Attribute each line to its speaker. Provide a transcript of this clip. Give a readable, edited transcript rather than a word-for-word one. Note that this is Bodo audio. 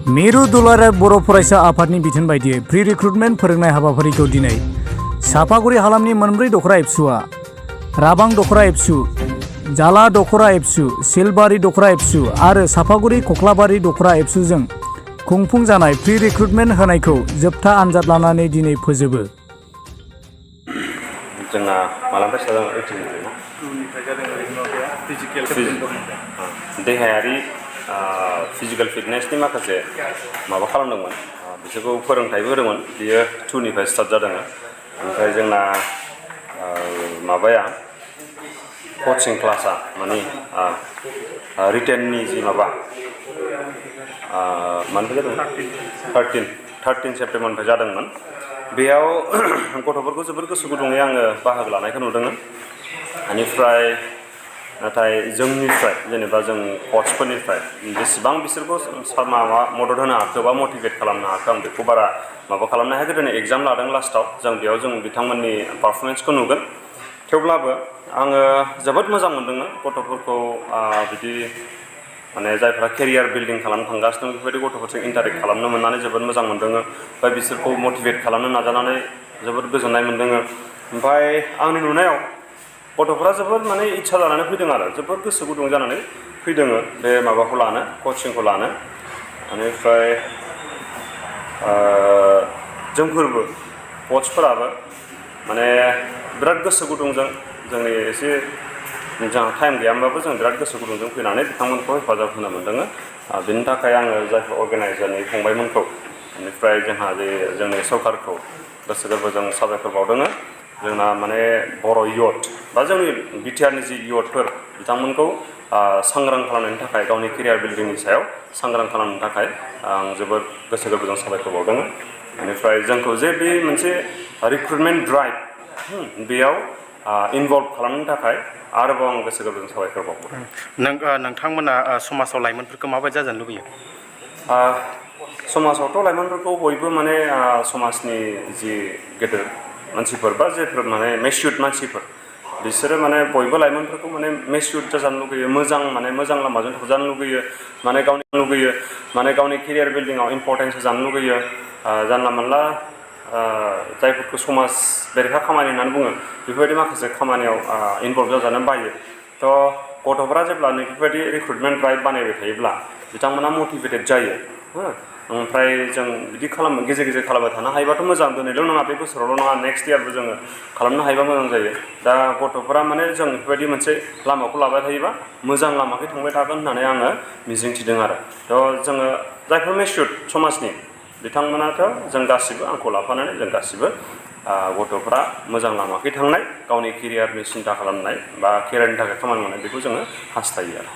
Speaker 1: मिरु दुलाराय बर' फरायसा आफादनि बिथोन बायदियै प्रि रिक्रुटमेन्ट फोरोंनाय हाबाफारिखौ दिनै सापागुरि हालामनि मोनब्रै दखरा एबसुआ राबां दखरा एबसु, जाला दखरा एबसु, सिलबारि दखरा एबसु आरो सापागुरि कख्लाबारि दखरा एबसुजों खुंफुं जानाय प्रि रिक्रुटमेन्ट होनायखौ जोबथा आनजाद लानानै दिनै फोजोबो।
Speaker 2: जोंना मालाबा जादों देहायारि फिजिकेल फिटनेसनि माखासे माबा खालामदोंमोन, बिसोरखौ फोरोंथायबो होदोंमोन। बियो 2 निफ्राय स्टार्ट जादों। ओमफ्राय जोंना माबाया कचिं क्लासा माने रिटेननि जि माबा मानिफ्राय जादों 13 सेप्तेम्बरनिफ्राय जादोंमोन। बेयाव गथ'फोरखौ जोबोर गोसो गुदुङै आङो बाहागो लानायखौ नुदों। बेनिफ्राय नाथाय जोंनिफ्राय जेनेबा जों कचफोरनिफ्राय बेसेबां बिसोरखौ माबा मदद होनो हाखो बा मटिभेट खालामनो हाखो आं बेखौ बारा माबा खालामनो हायाखै। दिनै एग्जाम लादों लास्टाव, जों बेयाव जों बिथांमोननि पारफरमेन्सखौ नुगोन। थेवब्लाबो आङो जोबोद मोजां मोनदों गथ'फोरखौ बिदि माने जायफ्रा केरियार बिल्डिं खालामनो थांगासिनो दं बेफोरबायदि गथ'फोरजों इन्टारेक्ट खालामनो मोननानै जोबोद मोजां मोनदों। ओमफ्राय बिसोरखौ मटिभेट खालामनो नाजानानै जोबोद गोजोननाय मोनदों। ओमफ्राय आंनि नुनायाव गथ'फोरा जोबोद माने इच्छा जानानै फैदों आरो जोबोद गोसो गुदुं जानानै फैदों बे माबाखौ लानो, कचिंखौ लानो। बेनिफ्राय जोंफोरबो कचफोराबो माने बिराद गोसो गुदुंजों जोंनि एसे जोंहा टाइम गैयामोनबाबो जों बिराद गोसो गुदुंजों फैनानै बिथांमोनखौ हेफाजाब होनो मोनदों। बेनि थाखाय आङो जायफोर अर्गेनाइजारनि फंबायमोनखौ बेनिफ्राय जोंहा जे जोंनि सरकारखौ गोसो गोरबोजों साबायखर बावदों। जोंना माने बर' इयथ बा जोंनि बिटिआरनि जि इयथफोर बिथांमोनखौ सांग्रां खालामनायनि थाखाय, गावनि केरियार बिल्डिंनि सायाव सांग्रां खालामनो थाखाय आं जोबोद गोसो गोरबोजों साबायखर बावदों। बेनिफ्राय जोंखौ जे बे मोनसे रिक्रुटमेन्ट ड्राइभ बेयाव इनभल्भ खालामनो थाखाय आरोबाव आं गोसो गोरबोजों साबायखर बावो।
Speaker 3: नोंथांमोना समाजाव लाइमोनफोरखौ माबायदि जाजानो लुबैयो?
Speaker 2: समाजावथ' लाइमोनफोरखौ बयबो माने समाजनि जि गेदेर मानसिफोर बा जेफोर माने मेच्युर्ड मानसिफोर बिसोरो माने बयबो लाइमोनफोरखौ माने मेच्युर्ड जाजानो लुगैयो, मोजां लामाजों थांजानो लुगैयो, माने गावनि केरियार बिल्डिंआव इम्परटेन्स होजानो लुगैयो। जानला मोनला जायफोरखौ समाज बेरेखा खामानि होननानै बुङो बेफोरबायदि माखासे खामानियाव इनभल्भ जाजानो बायो। थ' गथ'फोरा जेब्ला बेफोरबायदि रिक्रुटमेन्ट ड्राइभ बानायबाय थायोब्ला बिथांमोना मटिभेटेड जायो। ओमफ्राय जों बिदि गेजेर गेजेर खालामबाय थानो हायोबाथ' मोजां। दिनैल' नङा, बे बोसोरावल' नङा, नेक्स्ट इयारबो जोङो खालामनो हायोबा मोजां जायो। दा गथ'फोरा माने जों बेफोरबायदि मोनसे लामाखौ लाबाय थायोबा मोजां लामाखै थांबाय थागोन होननानै आङो मिजिंथिदों आरो। थ' जोङो जायफोर मेच्युर्ड समाजनि बिथांमोनाथ' जों गासिबो आंखौ लाफानानै जों गासिबो गथ'फ्रा मोजां लामाखै थांनाय, गावनि केरियारनि सिन्था खालामनाय बा केरियारनि थाखाय खामानि मावनाय बेखौ जोङो हास्थायो आरो।